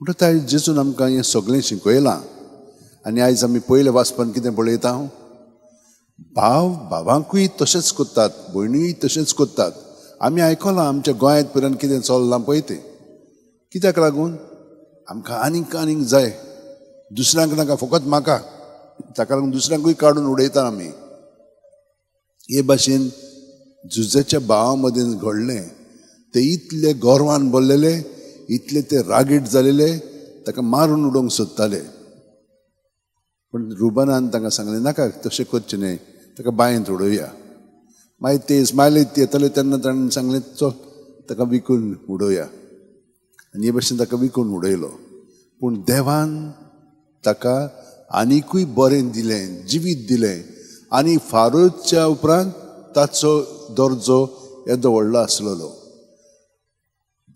म्हणटकच आयज जेजून आमकां हें सगळें शिकयलां. आनी आयज आमी पयले वाचपान कितें पळयता, भाव भावांकूय तशेंच करतात, भयणीय तशेंच करतात. आमी आयकलां आमच्या गोंयांत पर्यंत कितें चल्लां पळय तें. कित्याक लागून आमकां आनीक आनीक जाय, दुसऱ्यांक नाका, फकत म्हाका. ताका लागून दुसऱ्यांकूय काडून उडयता आमी. हे भाशेन जुजेच्या भावा मदीं घडलें. ते इतले गर्वान भरलेले, इतले ते रागीट जालेले, ताका मारून उडोवंक सोदताले. पूण रुबनान तांकां सांगलें, नाका तशें करचें न्हय, ताका बांयंत उडोवया. मागीर ते इस्मायलीत येताले तेन्ना ताणें सांगलें, चल ताका विकून उडोवया. आनी हे भाशेन ताका विकून उडयलो. पूण देवान ताका आनिकूय बरें दिलें, जिवीत दिलें. आनी फारोच्या उपरांत ताचो दर्जो येदो व्हडलो आसलेलो.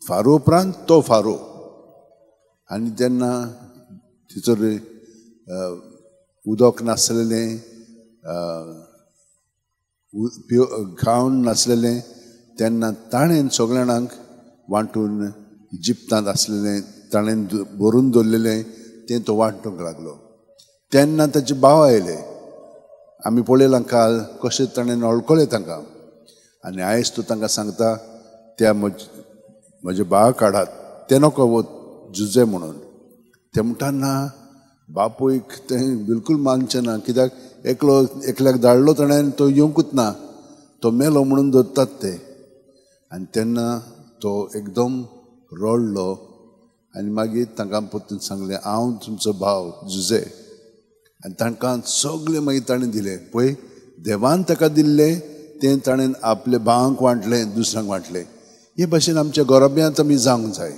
फारो उपरांत तो फारो. आनी तेन्ना थंयसर उदक नासलेलें, खावन नासलेलें, तेन्ना ताणें सगळ्या जाणांक वांटून इजिप्तांत आसलेलें ताणें भरून दवरलेलें तें तो वांटूंक लागलो. तेन्ना ताचे भाव आयले. आमी पळयलां काल कशें ताणें वळखलें तांकां. आनी आयज तो तांकां सांगता, त्या म्हजे भाव काडात, ते नको जुजे म्हणून. ते म्हणटा ना, बापूयक तें बिलकूल मानचें ना. कित्याक एकलो एकल्याक धाडलो ताणें, तो येवंकूच ना, तो मेलो म्हणून धरतात ते. आनी तेन्ना तो एकदम रडलो आनी मागीर तांकां परतून सांगलें, हांव तुमचो भाव जुजे. आनी तांकां सगळें मागीर ताणें दिलें. पळय, देवान ताका दिल्लें तें ताणें आपल्या भावांक वांटलें, दुसऱ्यांक वांटलें. हे भाशेन आमच्या गोरब्यांत आमी जावंक जाय.